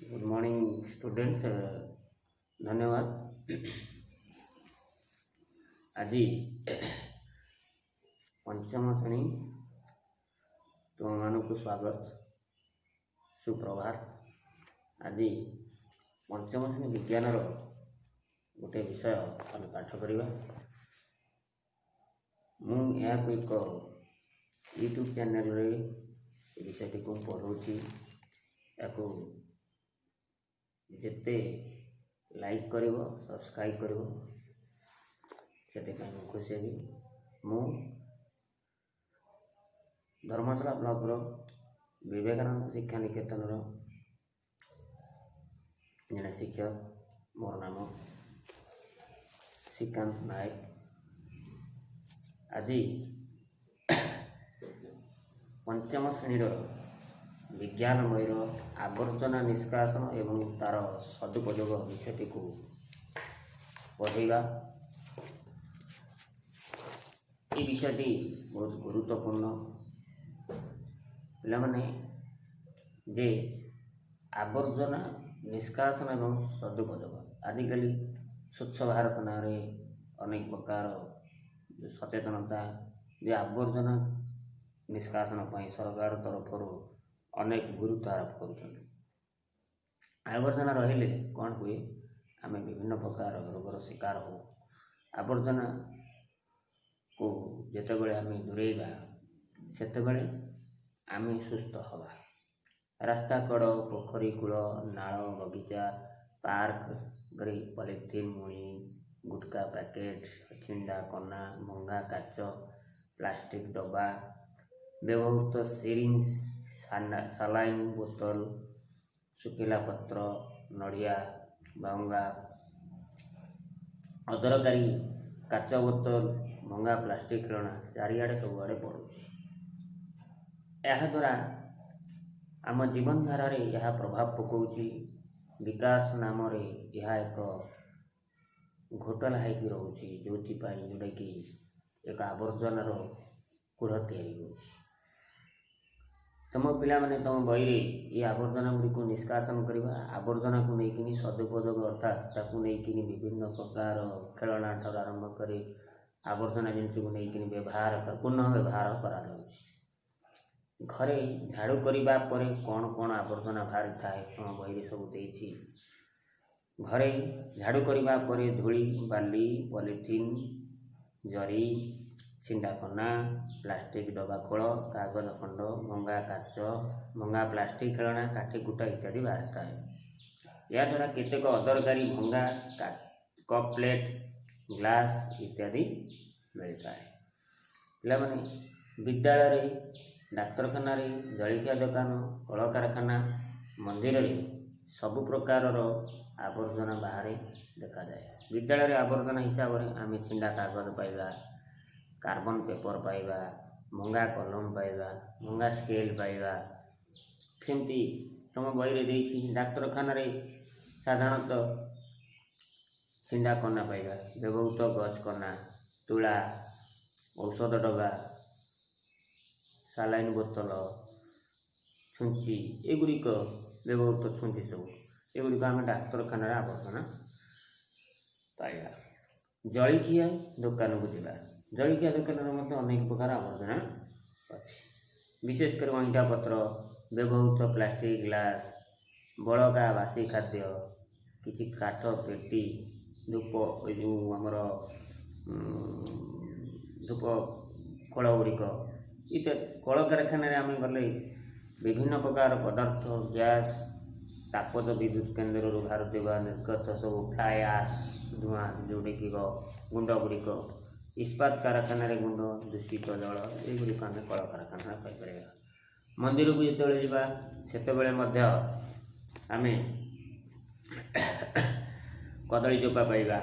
Good morning students, ଧନ୍ୟବାଦ। ଆଜି ପଞ୍ଚମ ଶ୍ରେଣୀ, ତୁମମାନଙ୍କୁ ସ୍ୱାଗତ, ସୁପ୍ରଭାତ। ଆଜି ପଞ୍ଚମ ଶ୍ରେଣୀ ବିଜ୍ଞାନର ଗୋଟେ ବିଷୟ ଆମେ ପାଠ କରିବା। ମୁଁ ଏହାକୁ ଏକ ୟୁଟ୍ୟୁବ୍ ଚ୍ୟାନେଲରେ ଏ ବିଷୟଟିକୁ ପଢ଼ଉଛି। ଏହାକୁ ଯେତେ ଲାଇକ୍ କରିବ, ସବସ୍କ୍ରାଇବ୍ କରିବ, ସେଥିପାଇଁ ମୁଁ ଖୁସି ହେବି। ମୁଁ ଧର୍ମଶାଳା ବ୍ଲକର ବିବେକାନନ୍ଦ ଶିକ୍ଷା ନିକେତନର ଜଣେ ଶିକ୍ଷକ। ମୋର ନାମ ଶ୍ରୀକାନ୍ତ ନାୟକ। ଆଜି ପଞ୍ଚମ ଶ୍ରେଣୀର ବିଜ୍ଞାନ ବହିର ଆବର୍ଜନା ନିଷ୍କାସନ ଏବଂ ତା'ର ସଦୁପଯୋଗ ବିଷୟଟିକୁ ପଢ଼େଇବା। ଏ ବିଷୟଟି ବହୁତ ଗୁରୁତ୍ୱପୂର୍ଣ୍ଣ ପିଲାମାନେ, ଯେ ଆବର୍ଜନା ନିଷ୍କାସନ ଏବଂ ସଦୁପଯୋଗ। ଆଜିକାଲି ସ୍ୱଚ୍ଛ ଭାରତ ନାଁରେ ଅନେକ ପ୍ରକାର ଯେଉଁ ସଚେତନତା, ଯେ ଆବର୍ଜନା ନିଷ୍କାସନ ପାଇଁ ସରକାର ତରଫରୁ ଅନେକ ଗୁରୁତ୍ୱ ଆରୋପ କରୁଛନ୍ତି। ଆବର୍ଜନା ରହିଲେ କ'ଣ ହୁଏ? ଆମେ ବିଭିନ୍ନ ପ୍ରକାର ରୋଗର ଶିକାର ହଉ। ଆବର୍ଜନାକୁ ଯେତେବେଳେ ଆମେ ଦୂରେଇବା, ସେତେବେଳେ ଆମେ ସୁସ୍ଥ ହେବା। ରାସ୍ତା କଡ଼, ପୋଖରୀ କୂଳ, ନାଳ, ବଗିଚା, ପାର୍କରେ ପଲିଥିନ୍ ମୁଣି, ଗୁଟକା ପ୍ୟାକେଟ୍, ଛିଣ୍ଡା କନା, ଭଙ୍ଗା କାଚ, ପ୍ଲାଷ୍ଟିକ୍ ଡବା, ବ୍ୟବହୃତ ସିରିଞ୍ଜ, ସାଲାଇନ୍ ବୋତଲ, ଶୁଖିଲା ପତ୍ର, ନଡ଼ିଆ ବାଉଙ୍ଗା, ଅଦରକାରୀ କାଚ ବୋତଲ, ଭଙ୍ଗା ପ୍ଲାଷ୍ଟିକ୍ ଖେଳଣା ଚାରିଆଡ଼େ ସବୁଆଡ଼େ ପଡ଼ୁଛି। ଏହାଦ୍ୱାରା ଆମ ଜୀବନଧାରାରେ ଏହା ପ୍ରଭାବ ପକାଉଛି। ବିକାଶ ନାମରେ ଏହା ଏକ ଘୋଟାଲା ହେଇକି ରହୁଛି, ଯେଉଁଥିପାଇଁ ଯେଉଁଟାକି ଏକ ଆବର୍ଜନାର କୁଢ଼ ତିଆରି ହେଉଛି। ତୁମ ପିଲାମାନେ, ତୁମ ବହିରେ ଏ ଆବର୍ଜନା ଗୁଡ଼ିକୁ ନିଷ୍କାସନ କରିବା, ଆବର୍ଜନାକୁ ନେଇକିନି ସଦୁପଯୋଗ, ଅର୍ଥାତ୍ ତାକୁ ନେଇକିନି ବିଭିନ୍ନ ପ୍ରକାର ଖେଳଣା ଠାରୁ ଆରମ୍ଭ କରି ଆବର୍ଜନା ଜିନିଷକୁ ନେଇକିନି ବ୍ୟବହାର, ପୁନଃ ବ୍ୟବହାର କରାଯାଉଛି। ଘରେ ଝାଡ଼ୁ କରିବା ପରେ କ'ଣ କ'ଣ ଆବର୍ଜନା ବାହାରିଥାଏ, ତୁମ ବହିରେ ସବୁ ଦେଇଛି। ଘରେ ଝାଡ଼ୁ କରିବା ପରେ ଧୂଳି, ବାଲି, ପଲିଥିନ୍ ଜରି, ଛିଣ୍ଡା କନା, ପ୍ଲାଷ୍ଟିକ୍ ଡବା ଖୋଳ, କାଗଜ ଖଣ୍ଡ, ଭଙ୍ଗା କାଚ, ଭଙ୍ଗା ପ୍ଲାଷ୍ଟିକ୍ ଖେଳଣା, କାଠି କୁଟା ଇତ୍ୟାଦି ବାହାରିଥାଏ। ଏହାଛଡ଼ା କେତେକ ଅଦରକାରୀ ଭଙ୍ଗା କପ୍, ପ୍ଲେଟ୍, ଗ୍ଲାସ୍ ଇତ୍ୟାଦି ମିଳିଥାଏ। ପିଲାମାନେ, ବିଦ୍ୟାଳୟରେ, ଡାକ୍ତରଖାନାରେ, ଜଳଖିଆ ଦୋକାନ, କଳକାରଖାନା, ମନ୍ଦିରରେ ସବୁ ପ୍ରକାରର ଆବର୍ଜନା ବାହାରେ ଦେଖାଯାଏ। ବିଦ୍ୟାଳୟରେ ଆବର୍ଜନା ହିସାବରେ ଆମେ ଛିଣ୍ଡା କାଗଜ ପାଇବା, କାର୍ବନ ପେପର୍ ପାଇବା, ଭଙ୍ଗା କଲମ ପାଇବା, ଭଙ୍ଗା ସ୍କେଲ୍ ପାଇବା। ସେମିତି ତୁମ ବହିରେ ଦେଇଛି, ଡାକ୍ତରଖାନାରେ ସାଧାରଣତଃ ଛିଣ୍ଡା କନା ପାଇବା, ବ୍ୟବହୃତ ଗଜ କନା, ତୁଳା, ଔଷଧ ଡବା, ସାଲାଇନ୍ ବୋତଲ, ଛୁଞ୍ଚି ଏଗୁଡ଼ିକ, ବ୍ୟବହୃତ ଛୁଞ୍ଚି ସବୁ ଏଗୁଡ଼ିକ ଆମେ ଡାକ୍ତରଖାନାରେ ଆବର୍ଜନା ପାଇବା। ଜଳଖିଆ ଦୋକାନକୁ ଯିବା। ଜଳଖିଆ ଦୋକାନରେ ମଧ୍ୟ ଅନେକ ପ୍ରକାର ଆବର୍ଜନା ଅଛି। ବିଶେଷ କରି ଅଇଁଠା ପତ୍ର, ବ୍ୟବହୃତ ପ୍ଲାଷ୍ଟିକ୍ ଗ୍ଲାସ୍, ବଳକା ବାସି ଖାଦ୍ୟ, କିଛି କାଠ ପେଟି, ଧୂପ, ଏ ଯେଉଁ ଆମର ଧୂପ ଖୋଳ ଗୁଡ଼ିକ ଇତ୍ୟାଦି। କଳକାରଖାନାରେ ଆମେ ଗଲେ ବିଭିନ୍ନ ପ୍ରକାର ପଦାର୍ଥ, ଗ୍ୟାସ୍, ତାପଜ ବିଦ୍ୟୁତ କେନ୍ଦ୍ରରୁ ବାହାରୁଥିବା ନିର୍ଗତ ସବୁ ଫ୍ଲାଏ ଆସ୍ ଧୂଆଁ ଯେଉଁଗୁଡ଼ିକ, ଗୁଣ୍ଡ ଗୁଡ଼ିକ, ଇସ୍ପାତ କାରଖାନାରେ ଗୁଣ୍ଡ, ଦୂଷିତ ଜଳ, ଏଗୁଡ଼ିକ ଆମେ କଳକାରଖାନାରେ ପାଇପାରିବା। ମନ୍ଦିରକୁ ଯେତେବେଳେ ଯିବା, ସେତେବେଳେ ମଧ୍ୟ ଆମେ କଦଳୀ ଚୋପା ପାଇବା,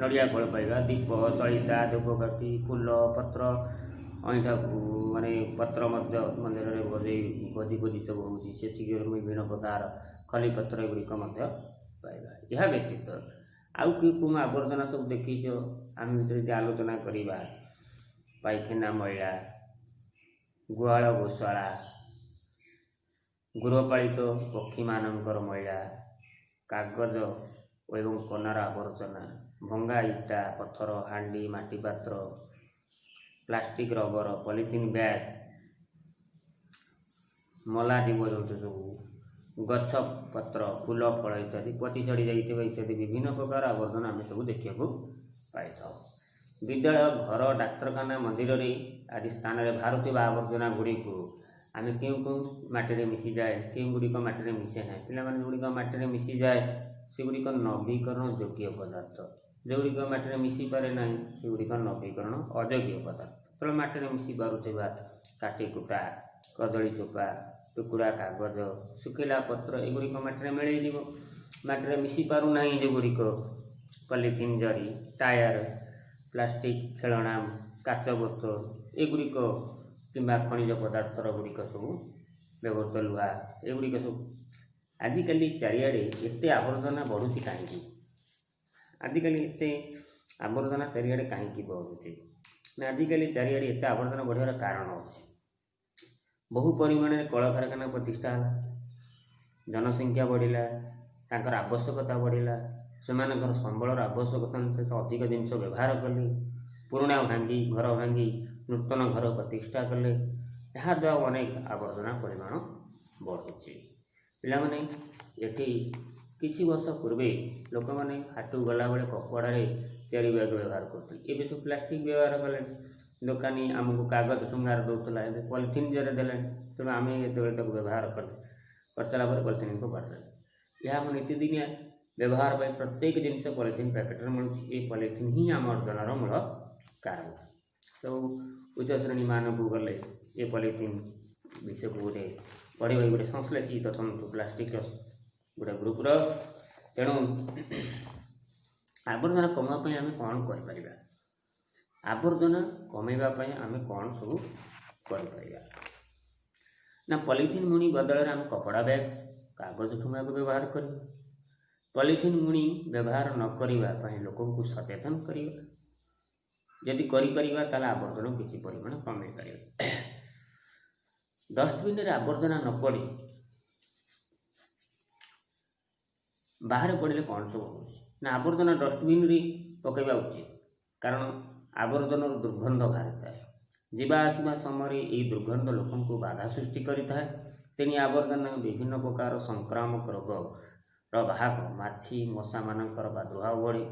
ନଡ଼ିଆ ଖୋଳ ପାଇବା, ଦୀପ, ସଳିତା, ଧୂପକାଠି, ଫୁଲ, ପତ୍ର, ଅଇଁଠା ମାନେ ପତ୍ର ମଧ୍ୟ। ମନ୍ଦିରରେ ଭୋଜି ଭୋଜି ଭୋଜି ସବୁ ହେଉଛି, ସେତିକିରେ ବିଭିନ୍ନ ପ୍ରକାର ଖଲିପତ୍ର ଏଗୁଡ଼ିକ ମଧ୍ୟ ପାଇବା। ଏହା ବ୍ୟତୀତ ଆଉ କେଉଁ କେଉଁ ଆବର୍ଜନା ସବୁ ଦେଖିଛ? ଆମେ ଯଦି ଆଲୋଚନା କରିବା, ପାଇଖାନା ମଇଳା, ଗୁହାଳ ଗୋଶାଳା, ଗୃହପାଳିତ ପକ୍ଷୀମାନଙ୍କର ମଇଳା, କାଗଜ ଏବଂ କନାର ଆବର୍ଜନା, ଭଙ୍ଗା ଇଟା, ପଥର, ହାଣ୍ଡି, ମାଟି ପାତ୍ର, ପ୍ଲାଷ୍ଟିକ୍, ରବର, ପଲିଥିନ୍ ବ୍ୟାଗ୍, ମଲା ଜୀବଜନ୍ତୁ ସବୁ, ଗଛ ପତ୍ର, ଫୁଲ ଫଳ ଇତ୍ୟାଦି ପଚି ସଢ଼ି ଯାଇଥିବା ଇତ୍ୟାଦି ବିଭିନ୍ନ ପ୍ରକାର ଆବର୍ଜନା ଆମେ ସବୁ ଦେଖିବାକୁ ପାଇଥାଉ। ବିଦ୍ୟାଳୟ, ଘର, ଡାକ୍ତରଖାନା, ମନ୍ଦିରରେ ଆଦି ସ୍ଥାନରେ ବାହାରୁଥିବା ଆବର୍ଜନା ଗୁଡ଼ିକୁ ଆମେ କେଉଁ କେଉଁ ମାଟିରେ ମିଶିଯାଏ, କେଉଁ ଗୁଡ଼ିକ ମାଟିରେ ମିଶେ ନାହିଁ? ପିଲାମାନେ, ଯେଉଁଗୁଡ଼ିକ ମାଟିରେ ମିଶିଯାଏ ସେଗୁଡ଼ିକ ନବୀକରଣ ଯୋଗ୍ୟ ପଦାର୍ଥ, ଯେଉଁଗୁଡ଼ିକ ମାଟିରେ ମିଶିପାରେ ନାହିଁ ସେଗୁଡ଼ିକ ନବୀକରଣ ଅଯୋଗ୍ୟ ପଦାର୍ଥ। ତେଣୁ ମାଟିରେ ମିଶି ପାରୁଥିବା କାଟିକୁଟା, କଦଳୀ ଚୋପା, ଟୁକୁଡ଼ା କାଗଜ, ଶୁଖିଲା ପତ୍ର ଏଗୁଡ଼ିକ ମାଟିରେ ମିଳେଇଯିବ। ମାଟିରେ ମିଶି ପାରୁନାହିଁ ଯେଉଁଗୁଡ଼ିକ ପଲିଥିନ୍ ଜରି, ଟାୟାର, ପ୍ଲାଷ୍ଟିକ୍ ଖେଳଣା, କାଚ ବୋତଲ ଏଗୁଡ଼ିକ କିମ୍ବା ଖଣିଜ ପଦାର୍ଥର ଗୁଡ଼ିକ ସବୁ ବ୍ୟବହୃତ ଲୁହା ଏଗୁଡ଼ିକ ସବୁ। ଆଜିକାଲି ଚାରିଆଡ଼େ ଏତେ ଆବର୍ଜନା ବଢ଼ୁଛି କାହିଁକି? ଆଜିକାଲି ଏତେ ଆବର୍ଜନା ଚାରିଆଡ଼େ କାହିଁକି ବଢ଼ୁଛି ନା, ଆଜିକାଲି ଚାରିଆଡ଼େ ଏତେ ଆବର୍ଜନା ବଢ଼ିବାର କାରଣ ଅଛି। ବହୁ ପରିମାଣରେ କଳକାରଖାନା ପ୍ରତିଷ୍ଠା ହେଲା, ଜନସଂଖ୍ୟା ବଢ଼ିଲା, ତାଙ୍କର ଆବଶ୍ୟକତା ବଢ଼ିଲା, ସେମାନଙ୍କର ସମ୍ବଳର ଆବଶ୍ୟକତା ଅନୁସାରେ ସେ ଅଧିକ ଜିନିଷ ବ୍ୟବହାର କଲେ, ପୁରୁଣା ଭାଙ୍ଗି, ଘର ଭାଙ୍ଗି ନୂତନ ଘର ପ୍ରତିଷ୍ଠା କଲେ। ଏହାଦ୍ୱାରା ଅନେକ ଆବର୍ଜନା ପରିମାଣ ବଢ଼ୁଛି। ପିଲାମାନେ, ଏଠି କିଛି ବର୍ଷ ପୂର୍ବେ ଲୋକମାନେ ହାଟକୁ ଗଲାବେଳେ କପଡ଼ାରେ ତିଆରି ବ୍ୟାଗ୍ ବ୍ୟବହାର କରୁଥିଲେ, ଏବେ ସବୁ ପ୍ଲାଷ୍ଟିକ୍ ବ୍ୟବହାର କଲେଣି। ଦୋକାନୀ ଆମକୁ କାଗଜ ଠୁଙ୍ଗାରେ ଦେଉଥିଲା, ଏବେ ପଲିଥିନ୍ ଜରିରେ ଦେଲାଣି। ତେଣୁ ଆମେ ଯେତେବେଳେ ତାକୁ ବ୍ୟବହାର କଲେ, କରିସାରିଲା ପରେ ପଲିଥିନ୍ ଫୋପାଡ଼ିଦେଲେ। ଏହା ଆମ ନୀତିଦିନିଆ ବ୍ୟବହାର ପାଇଁ ପ୍ରତ୍ୟେକ ଜିନିଷ ପଲିଥିନ୍ ପ୍ୟାକେଟ୍ରେ ମିଳୁଛି। ଏ ପଲିଥିନ୍ ହିଁ ଆମ ଆବର୍ଜନାର ମୂଳ କାରଣ। ସବୁ ଉଚ୍ଚ ଶ୍ରେଣୀମାନଙ୍କୁ ଗଲେ ଏ ପଲିଥିନ୍ ବିଷୟକୁ ଗୋଟେ ପଢ଼ିବ, ଗୋଟେ ସଂଶ୍ଳେଷିତ ତନ୍ତୁ ପ୍ଲାଷ୍ଟିକ୍ ଗୋଟେ ଗ୍ରୁପ୍ର। ତେଣୁ ଆବର୍ଜନା କମାଇବା ପାଇଁ ଆମେ କ'ଣ କରିପାରିବା? ଆବର୍ଜନା କମାଇବା ପାଇଁ ଆମେ କ'ଣ ସବୁ କରିପାରିବା ନା, ପଲିଥିନ୍ ମୁଣି ବଦଳରେ ଆମେ କପଡ଼ା ବ୍ୟାଗ୍, କାଗଜ ଠୁଙ୍ଗାକୁ ବ୍ୟବହାର କରିବା। ପଲିଥିନ୍ ମୁଣି ବ୍ୟବହାର ନ କରିବା ପାଇଁ ଲୋକଙ୍କୁ ସଚେତନ କରିବା। ଯଦି କରିପାରିବା, ତାହେଲେ ଆବର୍ଜନା କିଛି ପରିମାଣ କମାଇ ପାରିବା। ଡଷ୍ଟବିନରେ ଆବର୍ଜନା ନ ପଡ଼ି ବାହାରେ ପଡ଼ିଲେ କ'ଣ ସବୁ ହେଉଛି ନା, ଆବର୍ଜନା ଡଷ୍ଟବିନରେ ପକାଇବା ଉଚିତ, କାରଣ ଆବର୍ଜନାରୁ ଦୁର୍ଗନ୍ଧ ବାହାରିଥାଏ। ଯିବା ଆସିବା ସମୟରେ ଏହି ଦୁର୍ଗନ୍ଧ ଲୋକଙ୍କୁ ବାଧା ସୃଷ୍ଟି କରିଥାଏ। ତେଣୁ ଆବର୍ଜନା ବିଭିନ୍ନ ପ୍ରକାର ସଂକ୍ରାମକ ରୋଗର ବାହକ ମାଛି ମଶାମାନଙ୍କର ପ୍ରାଦୁର୍ଭାବ ବଢ଼େ,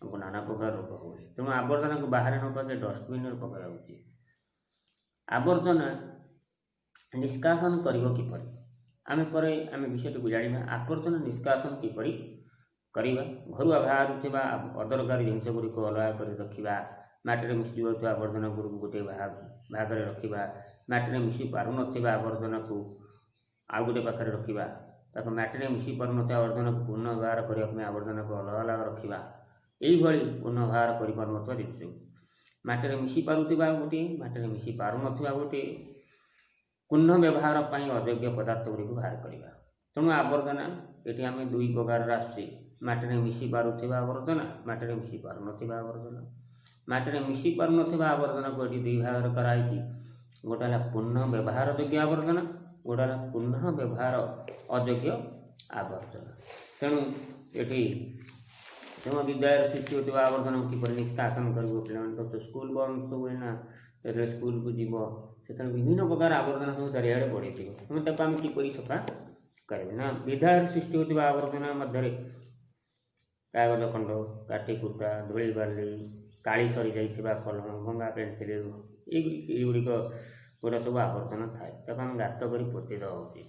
ଆମକୁ ନାନା ପ୍ରକାର ରୋଗ ହୁଏ। ତେଣୁ ଆବର୍ଜନାକୁ ବାହାରେ ନ ପକାଇ ଡଷ୍ଟବିନରେ ପକାଇବା ଉଚିତ। ଆବର୍ଜନା ନିଷ୍କାସନ କରିବ କିପରି? ଆମେ ପରେ ଆମେ ବିଷୟଟିକୁ ଜାଣିବା, ଆବର୍ଜନା ନିଷ୍କାସନ କିପରି କରିବା। ଘରୁ ବାହାରୁଥିବା ଅଦରକାରୀ ଜିନିଷ ଗୁଡ଼ିକୁ ଅଲଗା କରି ରଖିବା, ମାଟିରେ ମିଶି ଯାଉଥିବା ଆବର୍ଜନା ଗୁଡ଼ିକୁ ଗୋଟିଏ ଭାଗରେ ରଖିବା, ମାଟିରେ ମିଶି ପାରୁନଥିବା ଆବର୍ଜନାକୁ ଆଉ ଗୋଟେ ପାଖରେ ରଖିବା, ତାକୁ ମାଟିରେ ମିଶି ପାରୁନଥିବା ଆବର୍ଜନାକୁ ପୁନଃ ବ୍ୟବହାର କରିବା ପାଇଁ ଆବର୍ଜନାକୁ ଅଲଗା ଅଲଗା ରଖିବା। ଏଇଭଳି ପୁନଃ ବ୍ୟବହାର କରିପାରୁନଥିବା ଜିନିଷକୁ ମାଟିରେ ମିଶି ପାରୁଥିବା ଗୋଟିଏ, ମାଟିରେ ମିଶି ପାରୁନଥିବା ଗୋଟିଏ, ପୁନଃ ବ୍ୟବହାର ପାଇଁ ଅଯୋଗ୍ୟ ପଦାର୍ଥ ଗୁଡ଼ିକୁ ବାହାର କରିବା। ତେଣୁ ଆବର୍ଜନା ଏଠି ଆମେ ଦୁଇ ପ୍ରକାରର ଆସୁଛି: ମାଟିରେ ମିଶି ପାରୁଥିବା ଆବର୍ଜନା, ମାଟିରେ ମିଶି ପାରୁନଥିବା ଆବର୍ଜନା। ମାଟିରେ ମିଶି ପାରୁନଥିବା ଆବର୍ଜନାକୁ ଏଠି ଦୁଇ ଭାଗରେ କରାହେଇଛି। ଗୋଟେ ହେଲା ପୁନଃ ବ୍ୟବହାର ଯୋଗ୍ୟ ଆବର୍ଜନା, ଗୋଟେ ହେଲା ପୁନଃ ବ୍ୟବହାର ଅଯୋଗ୍ୟ ଆବର୍ଜନା। ତେଣୁ ଏଠି ତୁମ ବିଦ୍ୟାଳୟରେ ସୃଷ୍ଟି ହେଉଥିବା ଆବର୍ଜନାକୁ କିପରି ନିଷ୍କାସନ କରିବ? ପିଲାମାନେ ତ ସ୍କୁଲ ବନ୍ଦ ସବୁ ଏଇନା, ଯେତେବେଳେ ସ୍କୁଲକୁ ଯିବ ସେତେବେଳେ ବିଭିନ୍ନ ପ୍ରକାର ଆବର୍ଜନା ସବୁ ଚାରିଆଡ଼େ ପଡ଼ିଥିବ। ତେଣୁ ତାକୁ ଆମେ କିପରି ସଫା କରିବେ ନା, ବିଦ୍ୟାଳୟରେ ସୃଷ୍ଟି ହେଉଥିବା ଆବର୍ଜନା ମଧ୍ୟରେ କାଗଜ ଖଣ୍ଡ, କାଠି କୁଟା, ଧୂଳି ବାଲି, କାଳି ସରିଯାଇଥିବା କଲମ, ଭଙ୍ଗା ପେନସିଲ୍, ଏଗୁଡ଼ିକ ଗୁଡ଼ା ସବୁ ଆବର୍ଜନା ଥାଏ। ତାକୁ ଆମେ ଗାତ କରି ପୋତି ଦେବା ଉଚିତ।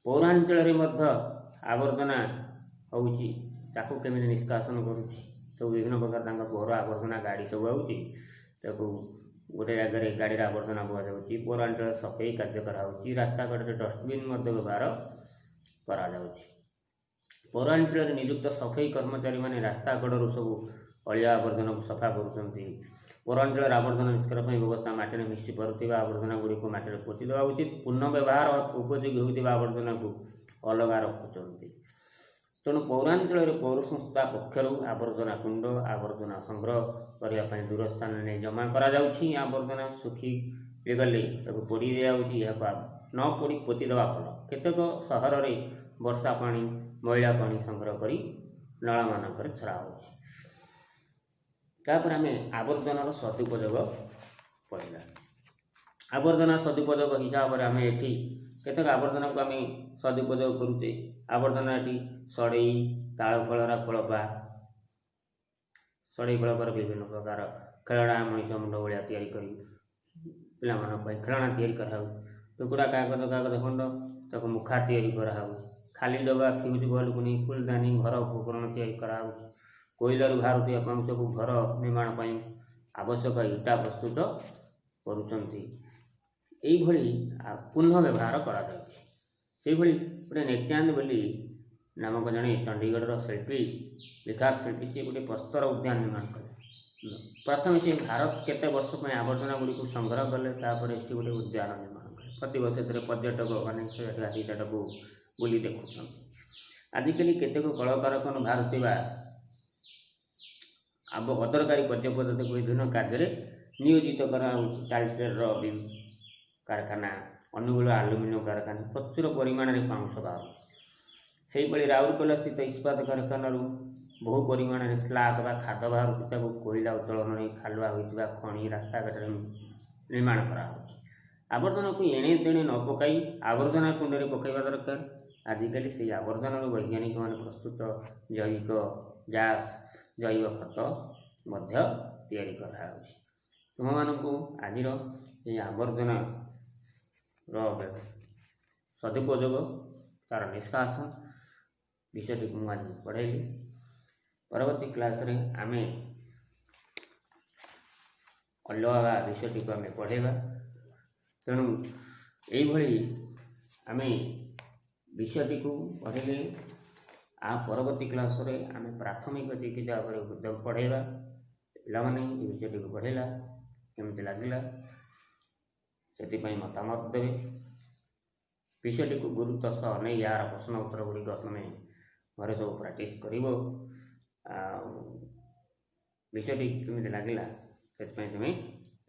ପୌରାଞ୍ଚଳରେ ମଧ୍ୟ ଆବର୍ଜନା ହେଉଛି, ତାକୁ କେମିତି ନିଷ୍କାସନ କରୁଛି? ସବୁ ବିଭିନ୍ନ ପ୍ରକାର ତାଙ୍କ ପୌର ଆବର୍ଜନା ଗାଡ଼ି ସବୁ ଆଉଛି, ତାକୁ ଗୋଟେ ଜାଗାରେ ଗାଡ଼ିରେ ଆବର୍ଜନା ବୁହାଯାଉଛି। ପୌରାଞ୍ଚଳରେ ସଫେଇ କାର୍ଯ୍ୟ କରାହେଉଛି, ରାସ୍ତା କଡ଼ରେ ଡଷ୍ଟବିନ୍ ମଧ୍ୟ ବ୍ୟବହାର କରାଯାଉଛି। ପୌରାଞ୍ଚଳରେ ନିଯୁକ୍ତ ସଫେଇ କର୍ମଚାରୀମାନେ ରାସ୍ତା କଡ଼ରୁ ସବୁ ଅଳିଆ ଆବର୍ଜନାକୁ ସଫା କରୁଛନ୍ତି। ପୌରାଞ୍ଚଳରେ ଆବର୍ଜନା ନିଷ୍କାସନ ପାଇଁ ବ୍ୟବସ୍ଥା: ମାଟିରେ ମିଶି ପାରୁଥିବା ଆବର୍ଜନା ଗୁଡ଼ିକୁ ମାଟିରେ ପୋତି ଦେବା ଉଚିତ। ପୁନଃ ବ୍ୟବହାର ଉପଯୋଗୀ ହେଉଥିବା ଆବର୍ଜନାକୁ ଅଲଗା ରଖୁଛନ୍ତି। ତେଣୁ ପୌରାଞ୍ଚଳରେ ପୌର ସଂସ୍ଥା ପକ୍ଷରୁ ଆବର୍ଜନା କୁଣ୍ଡ, ଆବର୍ଜନା ସଂଗ୍ରହ କରିବା ପାଇଁ ଦୂର ସ୍ଥାନରେ ନେଇ ଜମା କରାଯାଉଛି। ଆବର୍ଜନା ଶୁଖି ହେଇଗଲେ ତାକୁ ପୋଡ଼ି ଦିଆଯାଉଛି। ଏହାକୁ ନ ପୋଡ଼ି ପୋତିଦେବା ଭଲ। କେତେକ ସହରରେ ବର୍ଷା ପାଣି, ମଇଳା ପାଣି ସଂଗ୍ରହ କରି ନଳମାନଙ୍କରେ ଛଡ଼ା ହେଉଛି। ତାପରେ ଆମେ ଆବର୍ଜନାର ସଦୁପଯୋଗ ପଢ଼ିଲା। ଆବର୍ଜନା ସଦୁପଯୋଗ ହିସାବରେ ଆମେ ଏଠି କେତେକ ଆବର୍ଜନାକୁ ଆମେ ସଦୁପଯୋଗ କରୁଛେ। ଆବର୍ଜନା ଏଠି ସଢ଼େଇ, ତାଳ ଖୋଳରା ଖୋଳପା, ସଢ଼େଇ ଖୋଳପାର ବିଭିନ୍ନ ପ୍ରକାର ଖେଳଣା, ମଣିଷ ମୁଣ୍ଡ ଭଳିଆ ତିଆରି କରି ପିଲାମାନଙ୍କ ପାଇଁ ଖେଳଣା ତିଆରି କରାହେଉଛି। ଟୁକୁଡ଼ା କାଗଜ, କାଗଜ ଖଣ୍ଡ, ତାକୁ ମୁଖା ତିଆରି କରାହେଉଛି। ଖାଲି ଡବା, ଫ୍ୟୁଜ୍ ବଲ୍ବକୁ ନେଇ ଫୁଲଦାନୀ, ଘର ଉପକରଣ ତିଆରି କରାହେଉଛି। କୋଇଲାରୁ ବାହାରୁଥିବା ପାଉଁଶକୁ ଘର ନିର୍ମାଣ ପାଇଁ ଆବଶ୍ୟକ ଇଟା ପ୍ରସ୍ତୁତ କରୁଛନ୍ତି। ଏଇଭଳି ପୁନଃ ବ୍ୟବହାର କରାଯାଉଛି। ସେଇଭଳି ଗୋଟେ ନେକଚାନ୍ଦ ବୋଲି ନାମକ ଜଣେ ଚଣ୍ଡିଗଡ଼ର ଶିଳ୍ପୀ, ବିଖ୍ୟାତ ଶିଳ୍ପୀ, ସିଏ ଗୋଟେ ପ୍ରସ୍ତର ଉଦ୍ୟାନ ନିର୍ମାଣ କଲେ। ପ୍ରଥମେ ସେ ଭାରତ କେତେ ବର୍ଷ ପାଇଁ ଆବର୍ଜନା ଗୁଡ଼ିକୁ ସଂଗ୍ରହ କଲେ। ତାପରେ ସେ ଗୋଟେ ଉଦ୍ୟାନ ନିର୍ମାଣ କଲେ। ପ୍ରତିବର୍ଷ ଏଥିରେ ପର୍ଯ୍ୟଟକ ମାନେ ସେଠି ଆସି ସେଟାକୁ ବୁଲି ଦେଖୁଛନ୍ତି। ଆଜିକାଲି କେତେକ କଳକାରଖାନା ବାହାରୁଥିବା ଅଦରକାରୀ ବର୍ଜ୍ୟ ପଦାର୍ଥକୁ ବିଭିନ୍ନ କାର୍ଯ୍ୟରେ ନିୟୋଜିତ କରାହେଉଛି। ତାଳଚେରର ବି କାରଖାନା, ଅନୁଗୁଳ ଆଲୁମିନିୟମ କାରଖାନା ପ୍ରଚୁର ପରିମାଣରେ ପାଉଁଶ ବାହାରୁଛି। ସେହିଭଳି ରାଉରକେଲା ସ୍ଥିତ ଇସ୍ପାତ କାରଖାନାରୁ ବହୁ ପରିମାଣରେ ସ୍ଲାଗ ବା ଖାଦ ବାହାରୁଛି। ତାକୁ କୋଇଲା ଉତ୍ତୋଳନରେ ଖାଲୁଆ ହୋଇଥିବା ଖଣି ରାସ୍ତାଘାଟରେ ନିର୍ମାଣ କରାହେଉଛି। ଆବର୍ଜନାକୁ ଏଣେ ତେଣେ ନ ପକାଇ ଆବର୍ଜନା କୁଣ୍ଡରେ ପକାଇବା ଦରକାର। ଆଜିକାଲି ସେଇ ଆବର୍ଜନାରୁ ବୈଜ୍ଞାନିକମାନେ ପ୍ରସ୍ତୁତ ଜୈବିକ ଗ୍ୟାସ୍, ଜୈବ ଖତ ମଧ୍ୟ ତିଆରି କରାଯାଉଛି। ତୁମମାନଙ୍କୁ ଆଜିର ଏହି ଆବର୍ଜନାର ସଦୁପଯୋଗ, ତା'ର ନିଷ୍କାସନ ବିଷୟଟିକୁ ମୁଁ ଆଜି ପଢ଼େଇଲି। ପରବର୍ତ୍ତୀ କ୍ଲାସ୍ରେ ଆମେ ଅଲଗା ବିଷୟଟିକୁ ଆମେ ପଢ଼େଇବା। ତେଣୁ ଏଇଭଳି ଆମେ ବିଷୟଟିକୁ ପଢ଼ିଲେ। ଆଉ ପରବର୍ତ୍ତୀ କ୍ଲାସ୍ରେ ଆମେ ପ୍ରାଥମିକ ଚିକିତ୍ସା ଉପରେ ପଢ଼େଇବା। ପିଲାମାନେ, ଏ ବିଷୟଟିକୁ ପଢ଼େଇଲା କେମିତି ଲାଗିଲା, ସେଥିପାଇଁ ମତାମତ ଦେବେ। ବିଷୟଟିକୁ ଗୁରୁତ୍ୱ ସହ ନେଇ ଏହାର ପ୍ରଶ୍ନ ଉତ୍ତର ଗୁଡ଼ିକ ତୁମେ ଘରେ ସବୁ ପ୍ରାକ୍ଟିସ୍ କରିବ। ଆଉ ବିଷୟଟି କେମିତି ଲାଗିଲା, ସେଥିପାଇଁ ତୁମେ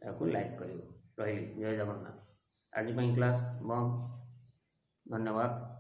ତାକୁ ଲାଇକ୍ କରିବ। ରହିଲି, ଜୟ ଜଗନ୍ନାଥ। ଆଜି ପାଇଁ କ୍ଲାସ୍ ବନ୍ଦ। ଧନ୍ୟବାଦ।